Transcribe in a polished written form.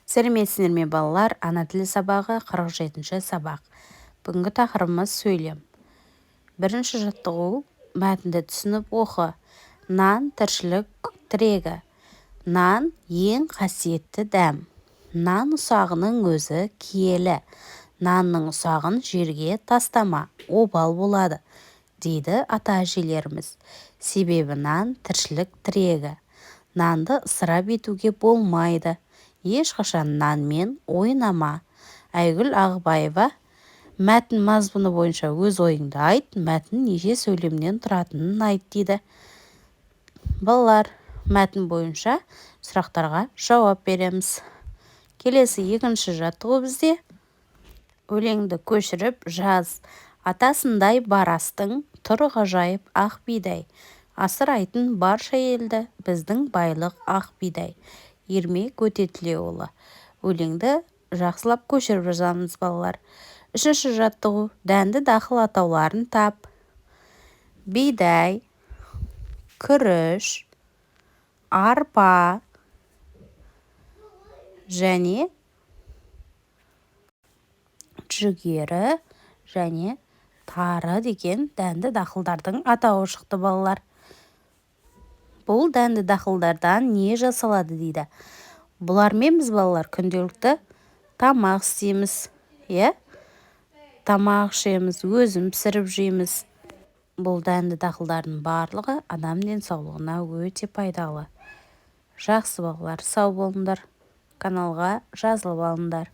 Сәлеметсіздер ме, балалар! Ана тілі сабағы, 47-сабақ. Бүгінгі тақырыбымыз – сөйлем. Бірінші жаттығу: мәтінді түсініп оқы. Нан – тіршілік тірегі. Нан – ең қасиетті дәм. Нан ұсағының өзі киелі. Нанның ұсағын жерге тастама, обал болады, дейді ата-әжелеріміз. Себебі нан – тіршілік тірегі. Нанды ысырап етуге болмайды. Ешқашан нанмен ойнама. Айгүл Ағыбаева. Мәтін мазмұны бойынша өз ойыңды айт. Мәтін неше сөйлемнен тұратынын айт, дейді. Балалар, мәтін бойынша сұрақтарға жауап береміз. Келесі екінші жаттығу бізде: өлеңді көшіріп жаз. Атасындай бар астың, тұр ғажайып ақ бидай. Асырайтын барша елді біздің байлық ақ бидай. Ермек Өтетілеуұлы. Өлеңді жақсылап көшіріп жазамыз, балалар. Үшінші жаттығу: дәнді дақыл атауларын тап. Бидай, күріш, арпа және жүгері және тары деген дәнді дақылдардың атауы шықты, балалар. Бұл дәнді дақылдардан не жасалады, дейді. Бұлармен біз, балалар, күнделікті тамақ істейміз, иә, тамақ ішеміз, өзін пісіріп жейміз. Бұл дәнді дақылдардың барлығы адам денсаулығына өте пайдалы. Жақсы, балалар, сау болыңдар, каналға жазылып алыңдар.